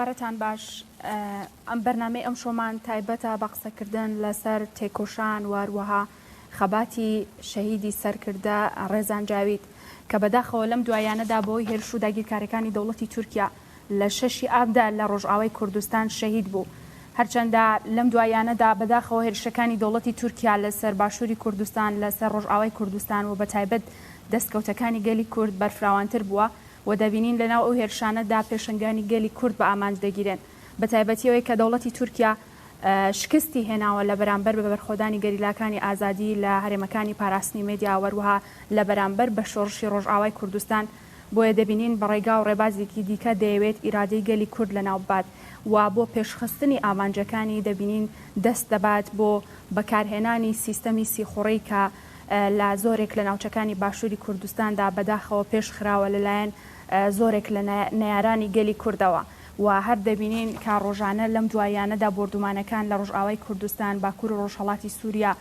ئێوارەتان باش ئەم بەرنامەی ئەمشۆمان تایبەتە بە قسەکردن لەسەر تێکۆشان و هەروەها خەباتی شەهیدی سەرکردە ڕێزان جاوید کە بەداخەوە لەم دواییانەدا بەهۆی هێرش و داگیرکاریەکانی دەوڵەتی تورکیا لە شەشی ئابدا لە ڕۆژئاوای کوردستان شەهید بوو. هەرچەندە لەم دواییانەدا بەداخەوە هێرشەکانی دەوڵەتی تورکیا لەسەر باشووری کوردستان، لەسەر ڕۆژئاوای کوردستان و بەتایبەت دەستکەوتەکانی گەلی کورد بەرفراوانتر بووە و دەبینین لەناو ئەو هێرشانەدا پێشەنگانی گەلی کورد بە ئامانج دەگیرێن بەتایبەتی ئەوەی کە دەوڵەتی تورکیا شکستی هێناوە لە بەرامبەر بە بەرخۆدانی گەریلاکانی ئازادی لە هەرێمەکانی پاراستنی مێدیا و هەروەها لە بەرامبەر بە شۆڕشی ڕۆژئاوای کوردستان بۆیە دەبینین بە ڕێگا و ڕێبازێکی دیکە دەیەوێت ئیرادەی گەلی کورد لەناو ببات و بۆ پێشخستنی ئامانجەکانی دەبینین دەست دەبات بۆ بەکارهێنانی سیستەمی سیخوڕی کە لە زۆرێک لە ناوچەکانی باشووری کوردستاندا بەداخەوە پێش خراوە لەلایەن زۆرێک لە نەیارانی گەلی کوردەوە و هەر دەبینین کە ڕۆژانە لەم دواییانەدا بۆردومانەکان لە ڕۆژئاوای کوردستان، باکوور و ڕۆژهەڵاتی سووریا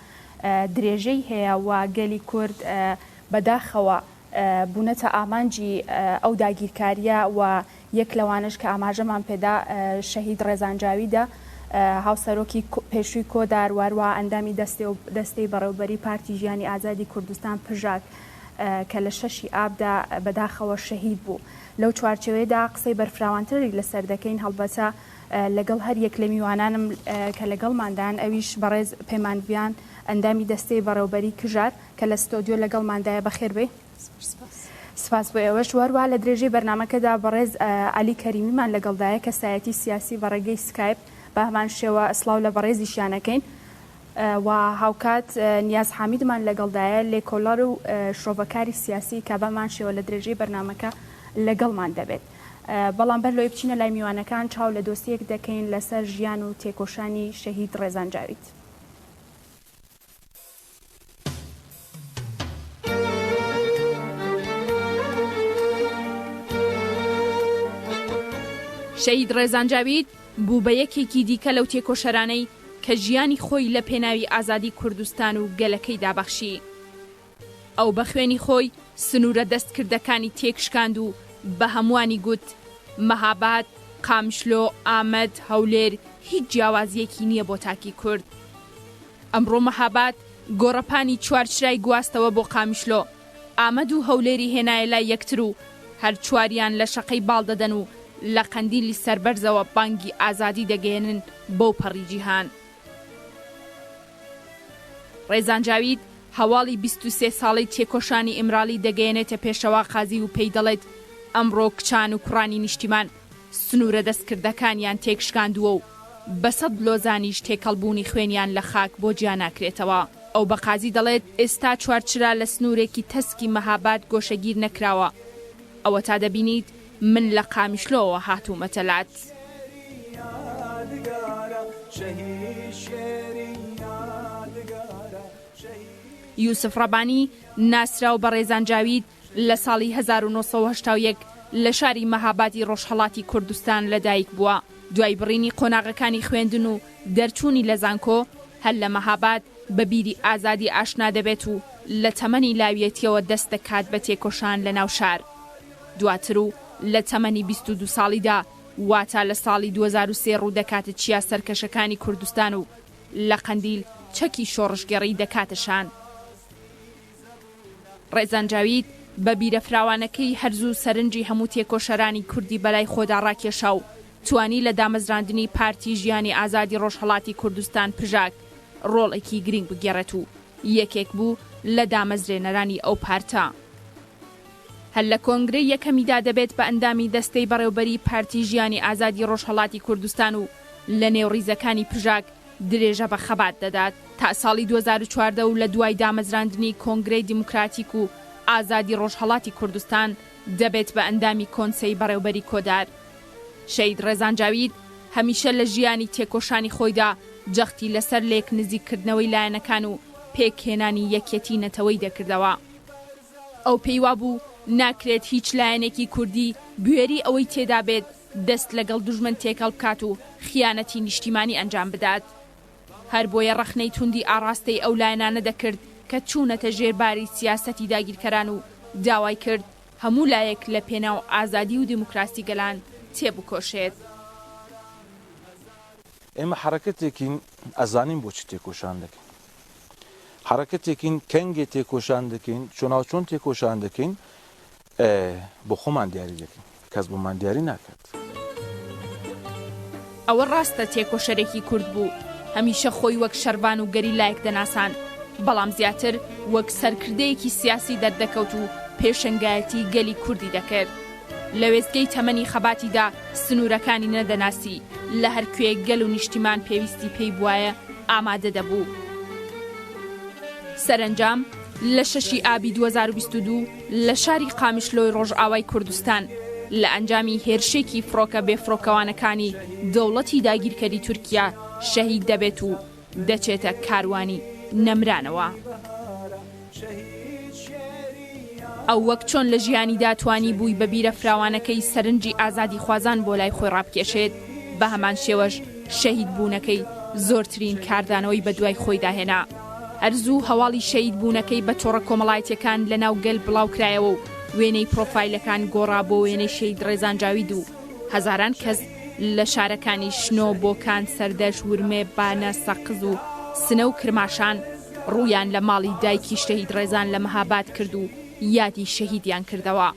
درێژەی هەیە و گەلی کورد بەداخەوە بوونەتە ئامانجی ئەو داگیرکارییە و یەک لەوانەش کە ئاماژەمان پێدا شەهید ڕێزان جاویدە هاوسەرۆکی پێشووی کۆدار و هەروەها ئەندامی دەستەی بەڕێوەبەری پارتی ژیانی ئازادی کوردستان پژاک کە لە شەشی ئابدا بەداخەوە شەهید بوو. لەو چوارچێوەیەدا قسەی بەرفراوانتری لەسەر دەکەین هەڵبەتە لەگەڵ هەر یەک لە میوانانم کە لەگەڵماندان ئەویش بەڕێز پەیمان ڤیان ئەندامی دەستەی بەڕێوەبەری کژار کە لە ستۆدیۆ لەگەڵماندایە بەخێر بێی. سپاس بۆ ئێوەش. وەهەروەها لە درێژەی بەرنامەکەدا بەڕێز عەلی کەریمیمان لەگەڵدایە کەسایەتی سیاسی بە ڕێگەی سکایپ بە هەمان شێوە سڵاو لە بەڕێزیشیان ئەکەین و هاوکات نیاز حامیدمان لەگەڵدایە لێکۆڵەر و شرۆڤەکاری سیاسی کە بەمان شێوە لە درێژەی بەرنامەکە لەگەڵمان دەبێت. بەڵام بەر لەوەی بچینە لای میوانەکان چاو لە دۆسیەک دەکەین لەسەر ژیان و تێکۆشانی شەهید ڕێزان جاوید. شەهید ڕێزان جاوید بوو بە یەکێکی دیکە لەو تێکۆشەرانەی کە ژیانی خۆی لە پێناوی ئازادی کوردستان و گەلەکەیدا بەخشی. ئەو بە خوێنی خۆی سنوورە دەستکردەکانی تێکشکاند و بە هەمووانی گوت، مەهاباد، قامشلۆ، ئامەد، هەولێر هیچ جیاوازییەکی نییە بۆ تاکی کورد. ئەمڕۆ مەهاباد گۆڕەپانی چوارچرای گواستەوە بۆ قامیشلۆ، ئامەد و هەولێری هێنایە لای یەکتر و هەر چواریان لە شەقەی باڵ دەدەن و لە قەندیلی سەربەرزەوە بانگی ئازادی دەگەیەنن بەو پەڕی جیهان. ڕێزان جاوید هەواڵی 23 ساڵەی تێکۆشانی ئیمرالی دەگەیەنێتە پێشەوا قازی و پێی دەڵێت ئەمڕۆ کچان و کوڕانی نیشتیمان سنوورە دەستکردەکانیان تێکشکاندووە و بە سەد لۆزانیش تێکەڵبوونی خوێنیان لە خاک بۆ جیا ناکرێتەوە. ئەو بە قازی دەڵێت ئێستا چوارچرا لە سنوورێکی تەسکی مەهاباد گۆشەگیر نەکراوە. ئەوەتا دەبینیت من لە قامیشلۆوە هاتوومەتە لات. یوسف ڕەبانی، ناسراو بە ڕێزان جاوید، لە ساڵی 1981 لە شاری مەهابادی ڕۆژهەڵاتی کوردستان لەدایک بووە. دوای بڕینی قۆناغەکانی خوێندن و دەرچوونی لە زانکۆ، هەر لە مەهاباد بە بیری ئازادی ئاشنا دەبێت و لە تەمەنی لاویەتییەوە دەست دەکات بە تێکۆشان لە ناو شار. دواتر و لە تەمەنی 22 ساڵیدا واتە لە ساڵی 2003 ڕوو دەکاتە چیا سەرکەشەکانی کوردستان و لە قەندیل چەکی شۆڕشگێڕی دەکاتە شان. ڕێزان جاوید بە بیرە فراوانەکەی هەر زوو سەرنجی هەموو تێکۆشەرانی کوردی بەلای خۆدا ڕاکێشا و توانی لە دامەزراندنی پارتی ژیانی ئازادی ڕۆژهەڵاتی کوردستان پژاک ڕۆڵێکی گرینگ بگێڕێت و یەکێک بوو لە دامەزرێنەرانی ئەو پارتە. هەر لە کۆنگرەی یەکەمیدا دەبێت بە ئەندامی دەستەی بەڕێوبەریی پارتی ژیانی ئازادی ڕۆژهەڵاتی کوردستان و لە نێو ڕیزەکانی پژاک درێژە بە خەبات دەدات تا ساڵی 2014 و لە دوای دامەزراندنی کۆنگرەی دیموکراتیک و ئازادی ڕۆژهەڵاتی کوردستان دەبێت بە ئەندامی کۆنسەی بەڕێوبەری کۆدار. شەهید ڕێزان جاوید هەمیشە لە ژیانی تێکۆشانی خۆیدا جەختی لەسەر لێک نزیک کردنەوەی لایەنەکان و پێکهێنانی یەکیەتی نەتەوەی دەکردەوە. ئەو پێی وابوو ناکرێت هیچ لایەنێکی کوردی بوێری ئەوەی تێدا بێت دەست لەگەڵ دوژمن تێکەڵ بکات و خیانەتی نیشتیمانی ئەنجام بدات. هەربۆیە ڕەخنەی توندی ئاڕاستەی ئەو لایەنانە دەکرد کە چوونەتە ژێر باری سیاسەتی داگیرکەران و داوای کرد هەموو لایەک لە پێناو ئازادی و دیموکراسی گەلان تێبکۆشێت. ئێمە حەڕەکەتێکین ئەزانین بۆچی تێکۆشان دەکەین. حەڕەکەتێکین کەنگێ تێکۆشان دەکەین، چۆناوچۆن تێکۆشان دەکەین، بۆ خۆمان دیاری دەکەین، کەس بۆمان دیاری ناکات. ئەوە ڕاستە تێکۆشەرێکی کورد بوو، هەمیشە خۆی وەک شەرڤان و گەریلایەک دەناساند، بەڵام زیاتر وەک سەرکردەیەکی سیاسی دەردەکەوت و پێشەنگایەتی گەلی کوردی دەکرد. لە وێستگەی تەمەنی خەباتیدا سنوورەکانی نەدەناسی، لە هەر کوێ گەل و نیشتیمان پێویستی پێی بوایە ئامادە دەبوو. سەرەنجام لە شەشی ئابی 2022 لە شاری قامیشلۆی ڕۆژئاوای کوردستان لە ئەنجامی هێرشێکی فڕۆکە بێفڕۆکەوانەکانی دەوڵەتی داگیرکەری تورکیا شەهید دەبێت و دەچێتە کاروانی نەمرانەوە. ئەو وەک چۆن لە ژیانیدا توانیبووی بە بیرە فراوانەکەی سەرنجی ئازادیخوازان بۆ لای خۆی ڕابکێشێت، بە هەمان شێوەش شەهید بوونەکەی زۆرترین کاردانەوەی بە دوای خۆیدا هێنا. هەر زوو هەواڵی شەهید بوونەکەی بە تۆڕە کۆمەڵایەتیەکان لە ناو گەل بڵاو کرایەوە و وێنەی پرۆفایلەکان گۆڕا بۆ وێنەی شەهید ڕێزان جاوید و هەزاران کەس لە شارەکانی شنۆ، بۆکان، سەردەشت، ورمێ، بانە، سەقز و سنە و کرماشان ڕوویان لە ماڵی دایکی شەهید ڕێزان لە مەهاباد کرد و یادی شەهیدیان کردەوە.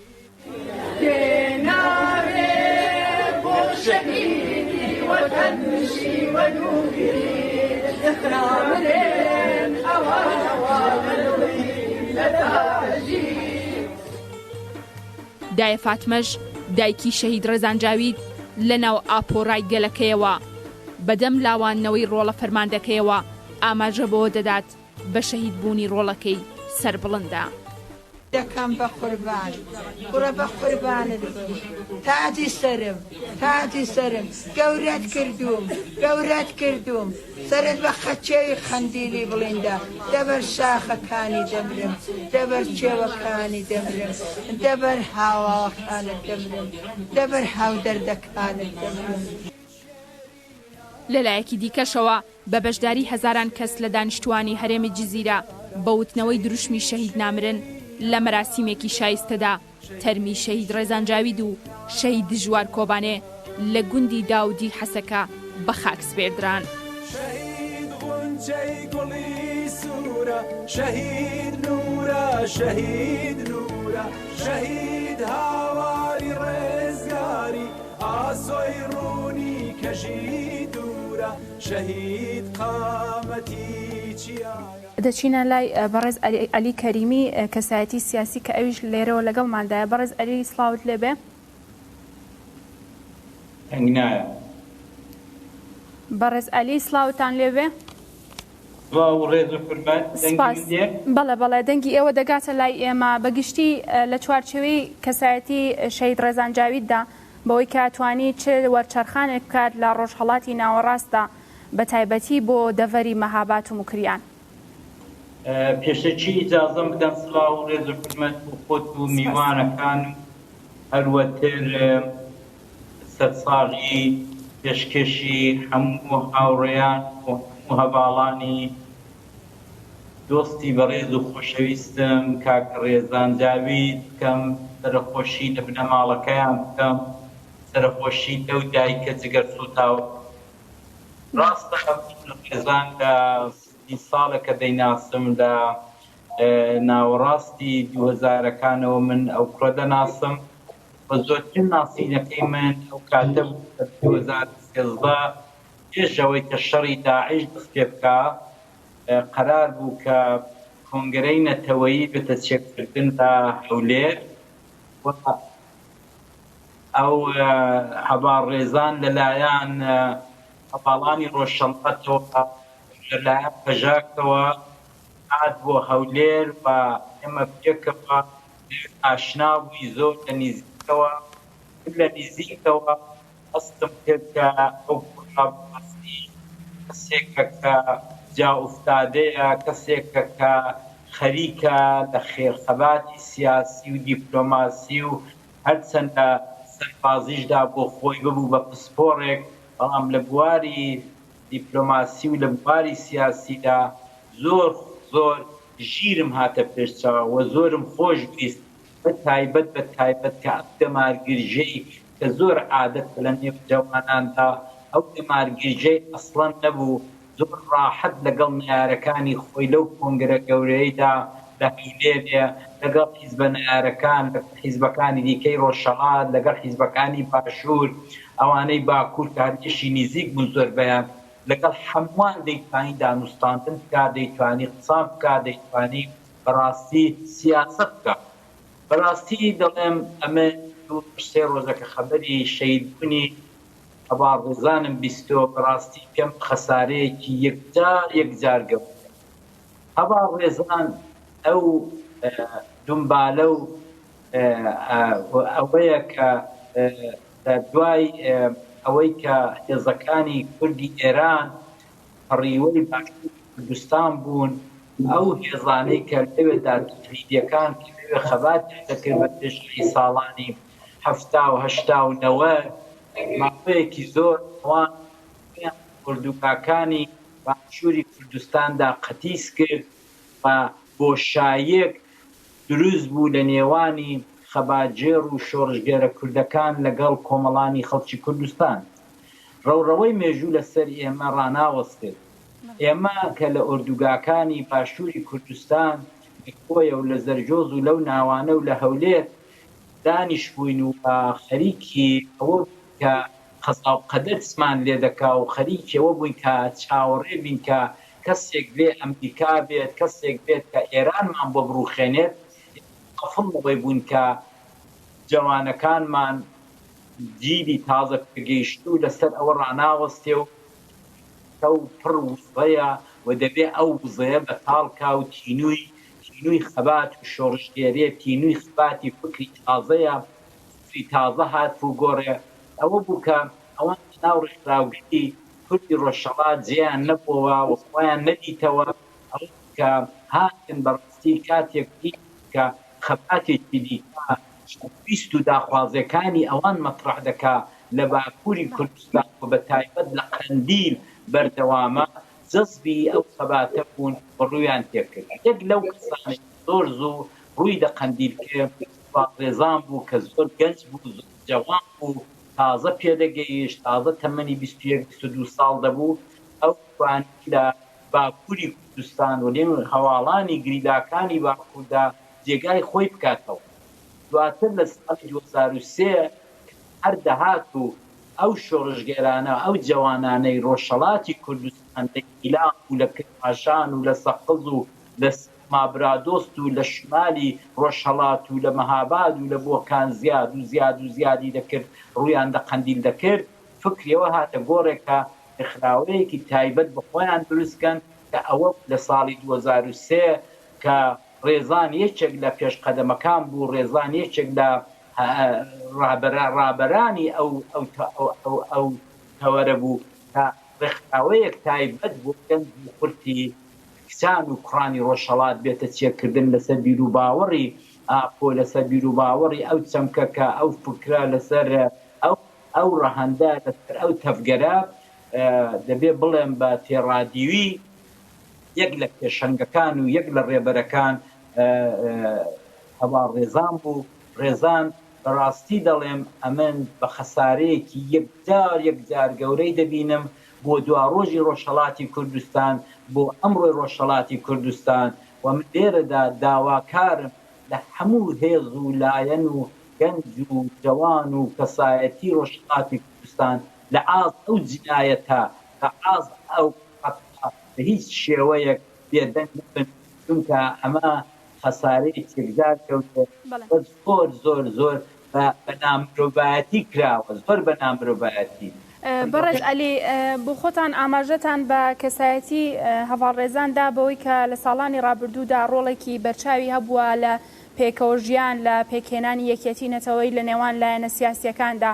دایە فاتمەش دایکی شەهید ڕێزان جاوید لە ناو ئاپۆرای گەلەکەیەوە بەدەم لاواندنەوەی ڕۆڵە فەرماندەکەیەوە ئاماژە بەوە دەدات بە شەهید بوونی ڕۆڵەکەی سەربڵندە. دەکەم بە قوربان کوڕە بە قوربانت بم تاجی سەرم تاجی سەرم گەورەت کردووم گەورەت کردووم سەرت بە خەچێوی قەندیلی بڵیندا دەبەر شاخەکانی دەمرم دەبەر کێوەکانی دەمرم دەبەر هاواوەکانت دەمرم دەبەر هاودەردەکانت دەمرم. لەلایەکی دیکەشەوە بە بەشداری هەزاران کەس لە دانیشتووانی هەرێمی جزیرە بە وتنەوەی دروشمی شەهید نامرن لە مەراسیمێکی شایستەدا تەرمی شەهید ڕێزان جاوید و شەهید دژوار کۆبانێ لە گوندی داودی حەسەکە بە خاک سپێردران. شەهید غونچەی گوڵی سوورە شەهید نوورە شەهید نوورە شەهید هاواری ڕێزگاری ئاسۆی ڕوونی کەژی دوورە شەهید قامەتی چیایە. دەچینە لای بەڕێز عەلی کەریمی کەسایەتی سیاسی کە ئەویش لێرەوە لەگەڵماندایە. بەڕێز عەلی سڵاوت لێبێ. دەنگ نایە. بەڕێز عەلی سڵاوتان لێبێ. سڵاو و ڕێز و حورمەت دەنگی سپاس. من دێ؟ بەڵێ بەڵێ دەنگی ئێوە دەگاتە لای ئێمە. بە گشتی لە چوارچێوەی کەسایەتی شەهید ڕێزان جاویددا بەوەی کە توانی چ وەرچەرخانێک بکات لە ڕۆژهەڵاتی ناوەڕاستدا بە تایبەتی بۆ دەڤەری مەهابات و موکریان. پێشەکی ئیجازەم بدەن سڵاو و ڕێز و حورمەت بۆ خۆت و سپاس. میوانەکان و هەروەتر سەرساغی پێشکێشی هەموو هاوڕێیان و هەموو هەڤاڵانی دۆستی بەڕێز و خۆشەویستم کاک ڕێزان جاوید بکەم، سەرەخۆشی لە بنەماڵەکەیان بکەم، سەرەخۆشی لەو دایکە جگەرسووتاوە بکەم. ڕاستە من ڕێزان لە سیدی ساڵە کە دەیناسم لە ناوەڕاستی دووهەزارەکانەوە من ئەو کوڕە دەناسم و زۆرترین ناسینەکەی من ئەو کاتە بوو کە 2013 پێش ئەوەی کە شەڕی داعش دەست پێ بکا قەرار بوو کە کۆنگرەی نەتەوەیی بێتە چێکردن لە هەولێر و ئەو هەڤاڵ ڕێزان لەلایەن هەڤاڵانی ڕۆژهەڵاتەوە لەلایەن پەژاکەوە هات بۆ هەولێر و ئێمە پێکەوە لەوێ ئاشنا بووین زۆر لە نیزیکەوە من لە نیزیکەوە هەستم کرد کە ئەو کوڕە بەڕاستی کەسێکە کە جا ئوفتادەیە، کەسێکە کە خەریکە لە خێرخەباتی سیاسی و دیپلۆماسی و هەرچەند لە سەربازیشدا بۆ خۆی ببوو بە پسپۆڕێک، بەڵام لە بواری دیپلۆماسی و لە بواری سیاسیدا زۆر زۆر ژیرم هاتە پێش چاو و زۆرم خۆش ویست بە تایبەت بە تایبەت کە ئەم دەمارگرژەی کە زۆر عادەتە لە نێو جەواناندا. ئەو دەمارگرژەی ئەسڵەن نەبوو، زۆر ڕاحەت لەگەڵ نەیارەکانی خۆی لەو کۆنگرە گەورەیەیدا لە هەولێرێ، لەگەڵ حیزبە نەیارەکان، لەگەڵ حیزبەکانی دیکەی ڕۆژهەڵات، لەگەڵ حیزبەکانی باشوور، ئەوانەی باکوور کە هەر لێشی نیزیک بوون زۆربەیان، لەگەڵ هەمووان دەیتوانی دانوستاندن بکا، دەیتوانی قسان بکا، دەیتوانی بەڕاستی سیاسەت بکا. بەڕاستی دەڵێم ئەمن دوو ڕۆژ سێ ڕۆژە کە خەبەری شەهید بوونی هەڤاڵ ڕێزانم بیستۆ بەڕاستی پێم خەسارەیەکی یەکجار یەکجار گەورەیە. هەڤاڵ ڕێزان ئەو دومبالە و ئەوەیە کە لە دوای ئەوەی کە هێزەکانی کوردی ئێران پەڕیوەی باشووری کوردستان بوون، ئەو هێزانەی کە لەوێدا تەقلیدیەکان کە لەوێ خەباتیان دەکرد بە درێژایی ساڵانی 70 و 80 و 90 ماوەیەکی زۆر ئەوان خۆیان ئۆردوگاکانی باشووری کوردستاندا قەتیس کرد و بۆشاییەک دروست بوو لە نێوانی خەباتگێڕ و شۆڕشگێرە کوردەکان لەگەڵ کۆمەڵانی خەڵکی کوردستان. ڕەوڕەوەی مێژوو لە سەر ئێمە ڕاناوەستێت. ئێمە کە لە ئۆردوگاکانی باشووری کوردستان لە کۆیە و لە زەرگۆز و لەو ناوانە و لە هەولێر دانیشبووین و خەریکی ئەوە بووین کە قەزا و قەدەر چمان لێ دەکا و خەریکی ئەوە بووین کە چاوەڕێ بین کە کەسێک بێ ئەمریکا بێت، کەسێک بێت کە ئێرانمان بۆ بڕووخێنێت، غافڵ لەوەی بووین کە جەوانەکانمان جیلی تازە پێگەیشتوو لەسەر ئەوە ڕاناوەستێ و ئەو پڕ وزەیە و دەبێ ئەو وزەیە بەتاڵ کا و تینووی تینووی خەبات و شۆڕشگێریە، تینووی خەباتی فکری تازەیە، فکری تازە هاتبوو گۆڕێ، ئەوە بوو کە ئەوان لە ناو ڕێکخراوگەلی کوردی ڕۆژهەڵات جێیان نەبۆوە و خۆیان نەدیتەوە، ئەوە بوو کە هاتن بە ڕاستی کاتێک دیتیان کە خەباتێکی دیکە ویست و داخوازێکانی ئەوان مەتڕەح دەکا لە باکووری کوردستان و بە تایبەت لە قەندیل بەردەوامە، جەزبی ئەو خەباتە بوون و ڕوویان تێکرد. یەک لەو کەسانەی کە زۆر زوو ڕووی دە قەندیل کرد، سوپاس ڕێزان بوو کە زۆر گەنج بوو، زۆر جەوان بوو، تازە پێدەگەیشت، تازە تەمەنی 21، 22 ساڵ دەبوو، ئەو توانی لە باکووری کوردستان و نێو هەواڵانی گریلاکانی باکووردا جێگای خۆی بکاتەوە. دواتر لە ساڵی 2003 کە هەر دەهات و ئەو شۆڕشگێرانە، ئەو جەوانانەی ڕۆژهەڵاتی کوردستان لە ئیلام و لە کرماشان و لە سەقز و لە سەما برادۆست و لە شمالی ڕۆژهەڵات و لە مەهاباد و لە بۆکان زیاد و زیاد و زیادی دەکرد، ڕوویان دە قەندیل دەکرد، فکری ئەوە هاتە گۆڕێ کە ڕێکخراوەیەکی تایبەت بە خۆیان دروست کەن کە ئەوە بوو لە ساڵی 2003 کە ڕێزان یەکێک لە پێشقەدەمەکان بوو، ڕێزان یەکێک لە ڕابەرانی ئەو ئەو تەوەرە بوو کە ڕێکخراوەیەک تایبەت بۆ گەنج و خورتی کچان و کوڕانی ڕۆژهەڵات بێتە چێکردن لەسەر بیروباوەڕی ئاپۆ، لەسەر بیروباوەڕی ئەو چەمکە کە ئەو فکرە لەسەر ئەو ئەو ڕەهەندە لەسەر ئەو تەڤگەرە دەبێ بڵێم بە تێڕادیوی یەک لە پێشەنگەکان و یەک لە ڕێبەرەکان هەڤاڵ ڕێزان بوو. ڕێزان بەڕاستی دەڵێم ئەمن بە خەسارەیەکی یەکجار یەکجار گەورەی دەبینم بۆ دواڕۆژی ڕۆژهەڵاتی کوردستان، بۆ ئەمڕۆی ڕۆژهەڵاتی کوردستان و من لێرەدا داواکارم لە هەموو هێز و لایەن و گەنج و جەوان و کەسایەتی ڕۆژهەڵاتی کوردستان لە عاز ئەو جینایەتە، لە عاز ئەو قەتڵە بە هیچ شێوەیەک بێدەنگ نەبن، چونکە ئەمە خەسارەیەکی یەکجار گەورەیە و زۆر زۆر زۆر بە نامرۆڤایەتی کراوە، زۆر بە نامرۆڤایەتی. بەڕێز عەلی، بۆ خۆتان ئاماژەتان بە کەسایەتی هەڤاڵ ڕێزان دا بەوەی کە لە ساڵانی ڕابردوودا ڕۆڵێکی بەرچاوی هەبووە لە پێکەوە ژیان، لە پێکهێنانی یەکیەتی نەتەوەیی لە نێوان لایەنە سیاسییەکاندا.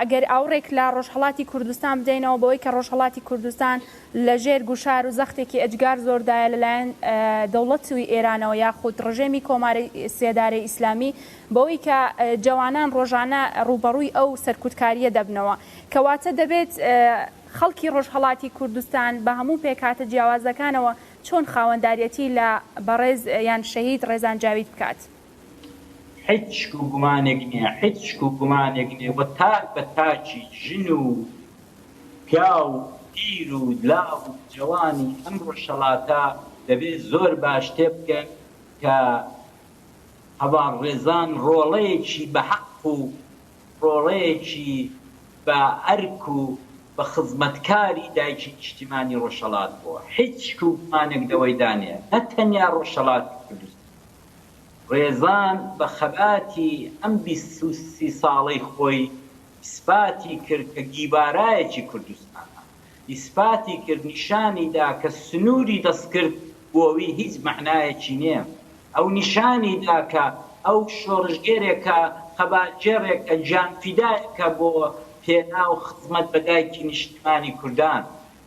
ئەگەر ئاوڕێک لە ڕۆژهەڵاتی کوردستان بدەینەوە بەوەی کە ڕۆژهەڵاتی کوردستان لە ژێر گوشار و زەختێکی ئێجگار زۆردایە لەلایەن دەوڵەتی ئێرانەوە یاخود ڕژێمی کۆماری سێدارەی ئیسلامی بەوەی کە جەوانان ڕۆژانە ڕووبەڕووی ئەو سەرکوتکارییە دەبنەوە کەواتە دەبێت خەڵکی ڕۆژهەڵاتی کوردستان بە هەموو پێکهاتە جیاوازەکانەوە چۆن خاوەنداریەتی لە بەڕێز یان شەهید ڕێزان جاوید بکات؟ حیچ شک و گومانێک نیە، حیچ شک و گومانێک نیە و تاک بە تاکی ژن و. پیاو و پیر و لاو و جەوانی ئەم ڕۆژهەڵاتە دەبێ زۆر باش تێبگەن کە هەڤاڵ ڕێزان ڕۆڵەیەکی بە حەق و ڕۆڵەیەکی بە ئەرک و بە خزمەتکاری دایکی نیشتیمانی ڕۆژهەڵات بووە. هیچ شک و گومانێک لەوەیدا نییە نە تەنیا ڕۆژهەڵاتی کوردستان، ڕێزان بە خەباتی ئەم 23 ساڵەی خۆی ئیسپاتی کرد کە گیڤارایەکی کوردستانە. ئیسپاتی کرد، نیشانی دا کە سنووری دەستکرد بۆوی هیچ مەعنایەکی نییە. ئەو نیشانی دا کە ئەو شۆڕشگێرێکە، خەباتگێڕێکە، گیانفیدایەکە بۆ پێناو خزمەت بە دایکی نیشتیمانی کوردان.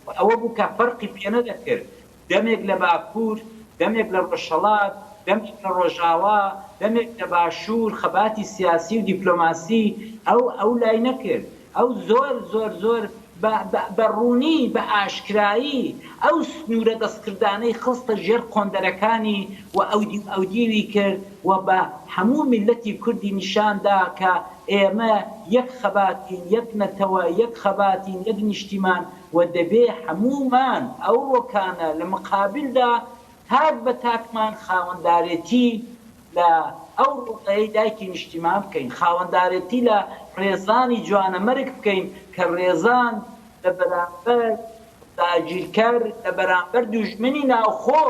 و ئەوە بوو کە فەرقی پێنەدەکرد دەمێک لە باکوور، دەمێک لە ڕۆژهەڵات، دەمێک لە ڕۆژاوا، دەمێک لە باشوور خەباتی سیاسی و دیپلۆماسی ئەو ئەو لای نەکرد. ئەو زۆر زۆر زۆر بە بە بە ڕوونی، بە ئاشکرایی ئەو سنوورە دەستکردانەی خستە ژێر قۆندەرەکانی و ئەودیو ئەودیوی کرد و بە هەموو میللەتی کوردی نیشان دا کە ئێمە یەک خەباتین، یەک نەتەوە، یەک خەباتین، یەک نیشتیمان و دەبێ هەموومان ئەوڕۆکانە لە مقابلدا تاک بە تاکمان خاوەندارێتی لە ئەو ڕۆڵەی دایکی نیشتیمان بکەین، خاوەندارێتی لە ڕێزانی جوانەمەرگ بکەین کە ڕێزان لە بەرامبەر داگیرکەر، لە بەرامبەر دوژمنی ناوخۆ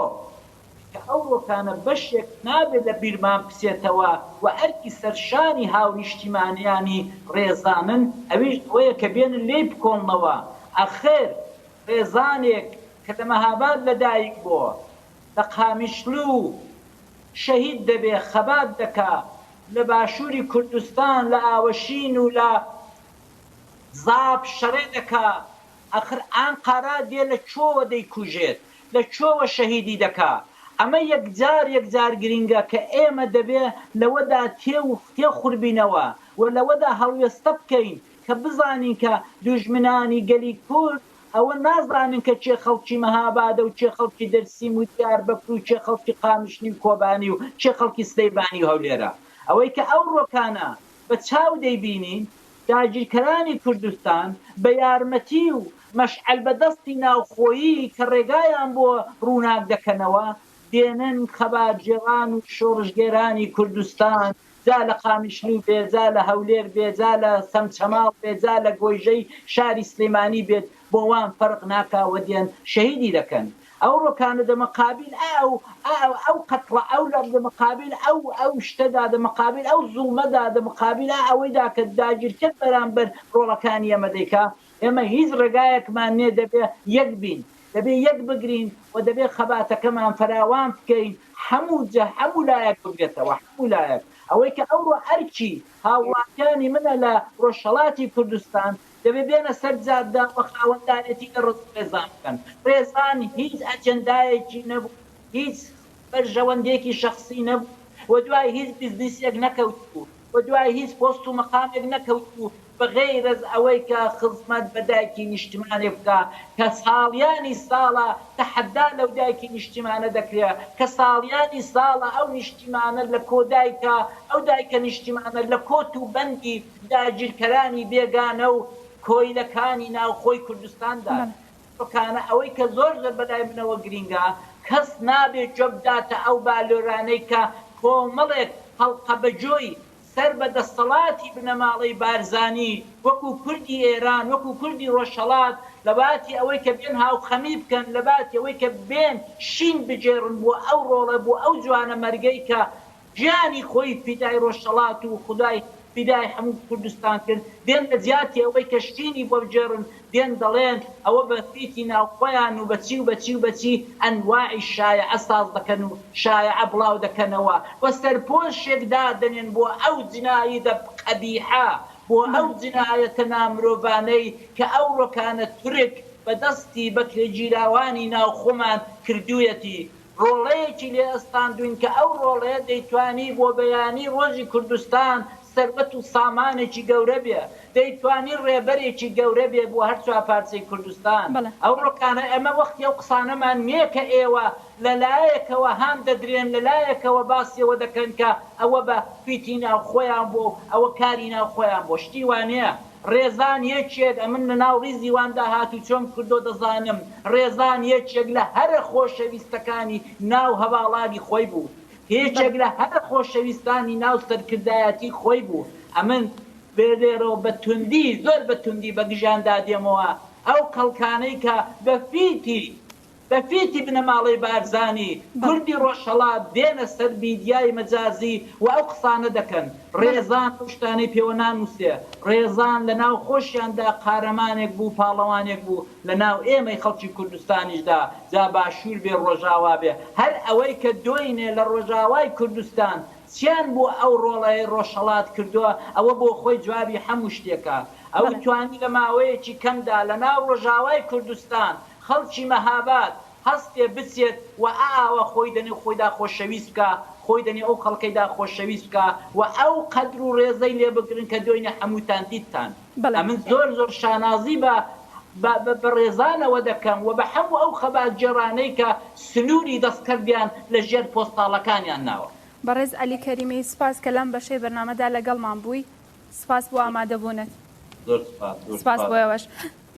کە ئەوڕۆکانە بەشێک نابێ لە بیرمان بچێتەوە و ئەرکی سەرشانی هاونیشتیمانیانی ڕێزانن ئەویش ئەوەیە کە بێنن لێی بکۆڵنەوە ئەخر ڕێزانێک کە لە مەهاباد لە دایک بۆ لە قامیشلو شەهید دەبێ خەبات دەکا لە باشوری کوردستان لە ئاوەشین و لە زاپ شەڕێ دەکا ئەخر ئانقارا دێ لە کوێوە دەیکوژێت، لە کوێوە شەهیدی دەکا؟ ئەمە یەکجار یەکجار گرینگە کە ئێمە دەبێ لەوەدا تێ و تێخوربینەوە و لەوەدا هەڵوێستە بکەین کە بزانین کە دوژمنانی گەلی کورد ئەوە نازانن کە کێ خەڵکی مەهابادە و کێ خەڵکی دەرسیم و دیاربەکر و کێ خەڵکی قامیشلی و کۆبانی و کێ خەڵکی سلەیمانی و هەولێرە. ئەوەی کە ئەوڕۆکانە بە چاو دەیبینین داگیرکەرانی کوردستان بە یارمەتی و مەشعەل بە دەستی ناوخۆیی کە ڕێگایان بۆ ڕووناک دەکەنەوە، دێنن خەباتگێڕان و شۆڕشگێرانی کوردستان جا لە قامیشلو بێ، جا لە هەولێر بێ، جا لە چەمچەماڵ بێ، جا لە گۆیژەی شاری سلێمانی بێت بۆ وان فەرق ناکا و دێن شەهیدی دەکەن. ئەوڕۆکانە دە مقابیل ئە ئەو ئە ئەو ئەو قەتڵە ئەو لە دە مقابیل ئەو ئەو شتەدا دە مقابیل ئەو زوڵمەدا دە مقابیل ئە ئەوەیدا کە داگیرکەر بەرامبەر ڕۆڵەکانی ئێمە دەیکا ئێمە هیچ ڕێگایەکمان نیە دەبێ یەک بین دەبێ یەک بگرین و دەبێ خەباتەکەمان فراوان بکەین هەموو جە هەموو لایەک بگرێتەوە هەموو لایەک ئەوەی کە ئەوڕۆ ئەرکی هاوڵاتیانی منە لە ڕۆژهەڵاتی کوردستان دەبێ بێنە سەر جادە و خاوەندارێتی لە ڕێزان بکەن. ڕێزان هیچ ئەجێندایەکی نەبوو، هیچ بەرژەوەندییەکی شەخسی نەبوو و دوای هیچ بزنسێک نەکەوتبوو و دوای هیچ پۆست و مەقامێک نەکەوتبوو بە غەیرەز ئەوەی کە خزمەت بە دایکی نیشتمانێک بکا کە ساڵیانی ساڵە تەحەدا لەو دایکی نیشتیمانە دەکرێ کە ساڵیانی ساڵە ئەو نیشتیمانە لە کۆ دایکە ئەو دایکە نیشتیمانە لە کۆت و بەندی داگیرکەرانی بێگانە و کۆیلەکانی ناوخۆی کوردستاندا بکانە ئەوەی کە زۆر زۆر بەلای منەوە گرینگە کەس نابێ گوێ بداتە ئەو بالۆرانەی کە کۆمەڵێک هەڵقە بەگۆی سەر بە دەستەڵاتی بنەماڵەی بارزانی وەکو کوردی ئێران وەکو کوردی ڕۆژهەڵات لەباتی ئەوەی کە بێن هاوخەمی بکەن لەباتی ئەوەی کە بێن شین بگێڕن بۆ ئەو ڕۆڵە بۆ ئەو جوانەمەرگەی کە گیانی خۆی فیدای ڕۆژهەڵات و خودای فیدای هەموو کوردستان کرد، دێن لە جیاتی ئەوەی کە شینی بۆ بگێڕن دێن دەڵێن ئەوە بە فیتی ناوخۆیان و بە چی و بە چی و بە چی ئەنواعی شایعە ساز دەکەن و شایعە بڵاو دەکەنەوە و سەرپۆشێک دادەنێن بۆ ئەو جنایدە قەبیحە بۆ ئەو جنایەتە نامرۆڤانەی کە ئەوڕۆکانە تورک بە دەستی بەکرێگیراوانی ناوخۆمان کردوویەتی. ڕۆڵەیەکی لێ ئەستاندووین کە ئەو ڕۆڵەیە دەیتوانی بۆ بەیانی ڕۆژی کوردستان سەروەت و سامانێکی گەورە بێ، دەیتوانی ڕێبەرێکی گەورە بێ بۆ هەر چوارپارچەی کوردستان. ئەوڕۆکانە ئێمە وەختی ئەو قسانەمان نییە کە ئێوە لە لایەکەوە هان دەدرێن، لە لایەکەوە باسی ئەوە دەکەن کە ئەوە بە فیتی ناوخۆیان بووە و ئەوە کاری ناوخۆیان بووە. شتی وا نییە. ڕێزان یەکێک، ئەمن لە ناو ڕیزی واندا هاتوچۆم کردۆ دەزانم، ڕێزان یەکێک لە هەرە خۆشەویستەکانی ناو هەڤاڵانی خۆی بوو. یەکێک لە هەرە خۆشەویستانی ناو سەرکردایەتی خۆی بوو. ئەمن لێرەوە بە توندی، زۆر بە توندی بە گژیاندا دێمەوە، ئەو کەڵکانەی کە بە فیتی، بە فیتی بنەماڵەی بارزانی، کوردی ڕۆژهەڵات دێنە سەر میدیای مەجازی و ئەو قسانە دەکەن. ڕێزان ئەو شتانەی پێوە نانووسێ. ڕێزان لە ناو خۆشیاندا قارەمانێک بوو، پاڵەوانێک بوو، لە ناو ئێمەی خەڵکی کوردستانیشدا، جا باشوور بێ ڕۆژاوا بێ، هەر ئەوەی کە دۆینێ لە ڕۆژاوای کوردستان چیان بۆ ئەو ڕۆڵەی ڕۆژهەڵات کردووە، ئەوە بۆ خۆی جوابی حەموو شتێکە. ئەو توانی لە ماوەیەکی کەمدا لە ناو ڕۆژاوای کوردستان، خەڵکی مەهاباد هەستێ بچێت و ئاوا خۆی دەنێو خۆیدا خۆشەویست بکا، خۆی دەنێو ئەو خەڵکەیدا خۆشەویست بکا و ئەو قەدر و ڕێزەی لێ بگرن کە دۆینێ حەمووتان دیتتان. بەڵێ. ئەمن زۆر زۆر شانازی بە بە بە ڕێزانەوە دەکەم و بە حەموو ئەو خەباتگێڕانەی کە سنووری دەستکردیان لە ژێر پۆستاڵەکانیان ناوە. بەڕێز عەلی کەریمی سوپاس کە لەم بەشەی بەرنامەدا لەگەڵمان بووی. سوپاس بۆ ئامادەبوونت. زۆر سوپاس. زۆر سوپاس سوپاس. بۆ ئێوەش.